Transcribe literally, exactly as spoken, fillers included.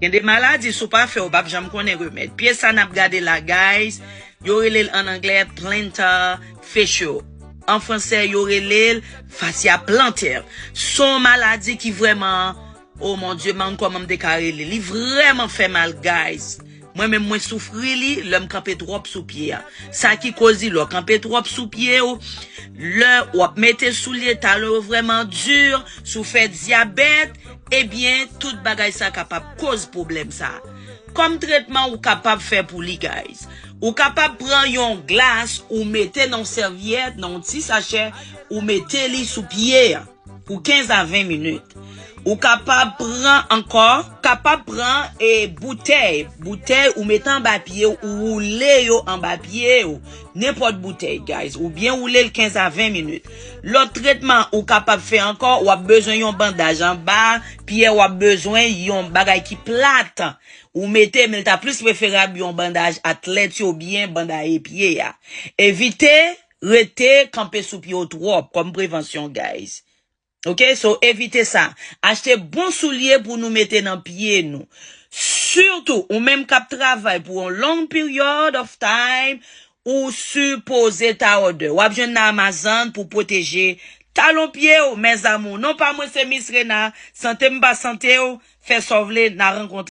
Gen de maladi, si w pa fè, w p ap janm konnen remèd. Pye sa n ap gade la, guys, yo rele l an anglè plantar fasciitis. An fransè, yo rele l fasya plantè. Se yon maladi ki vrèman, oh mon Dieu, man, kòman m te ka rele? Li vrèman fè mal, guys. Mwen menm, mwen soufri li lè m kanpe twòp sou pye a. Sa ki koz li, lè w kanpe twòp sou pye w, lè w ap mete soulye, talon yo vrèman di, si w fè dyabèt, ebyen, tout bagay sa kapab koz pwoblèm sa. Kòm tretman ou kapab fè pou li, guys, ou kapab pran yon glas, ou mete nan yon sèvyèt, nan yon ti sachè, ou mete li sou pye a pou kenz a ven minit. Ou kapab pran ankò, kapab pran e boutèy, boutèy ou mete anba pye w, ou woule yo anba pye w, nenpòt boutèy, guys, ou byen woule l kenz a ven minit. Lòt tretman ou kapab fè ankò, w ap bezwen yon bandaj anba pye, w ap bezwen yon bagay ki plat. Ou mete, men l ta plis preferab yon bandaj atlèt yo byen bandaye pye a. Evite rete kanpe sou pye w twòp kòm prevansyon, guys. Ok, so evite sa. Achte bon soulye pou nou mete nan pye nou. Sitou, ou menm k ap travay pou yon long period of time, ou sipoze ta òdè. W ap jwenn nan Amazon pou pwoteje talon pye w, mes amours. Non pa mwen se Miss Rena. Sante m pa sante w. Fè sa w vle, n a rankontre.